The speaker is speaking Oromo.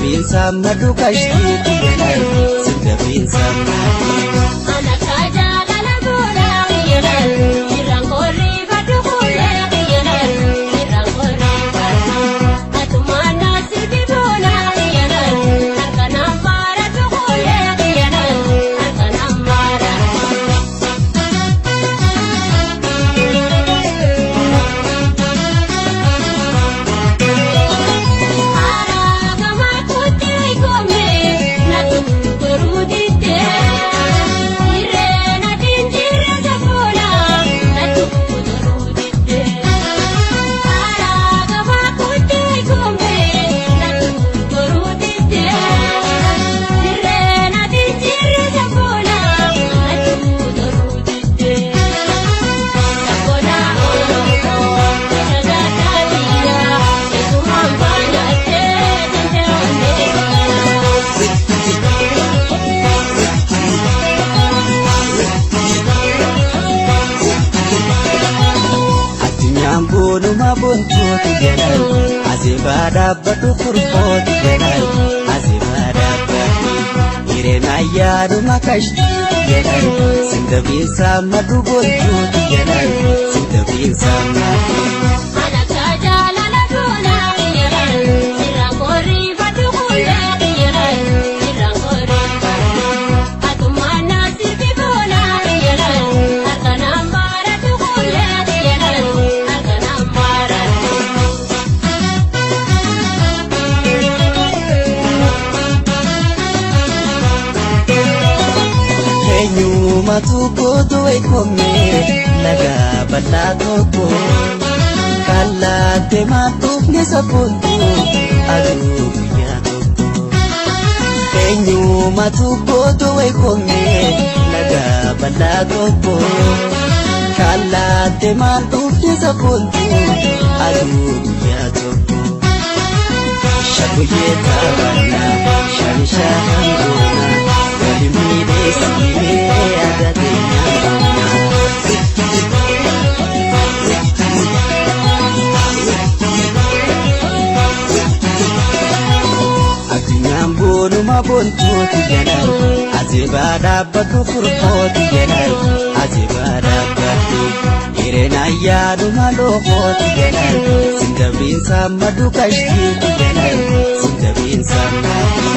Sindabiinsa maddu kashtiiti jedhan sindabiinsa maddu. Addunyaan boonuma boontuuti jedhan asibaa dhaabbatu furfooti jedhan asibaa dhaabbatu hireen ayyaanuma kashtiiti jedhan sindabiinsa maddu boontuuti jedhan sindabiinsa maddu. Eenyumatu gootu eekoome laga bal'aa tokko kallaattee maatuufni sabboontu aduu guyyaa tokko. Eenyumatu gootu eekoome laga bal'aa tokko kallaattee maatuufni sabboontu aduu guyyaa tokko. Shakuyyee taphannaa shanishaa hangoonaa. Addunyaan boonuma boontuuti jedhan asibaa dhaabbatu furfooti jedhan asibaa dhaabbatu hireen ayyaanuma loofooti jedhan sindabiinsa maddu kashtiiti jedhan sindabiinsa maddu.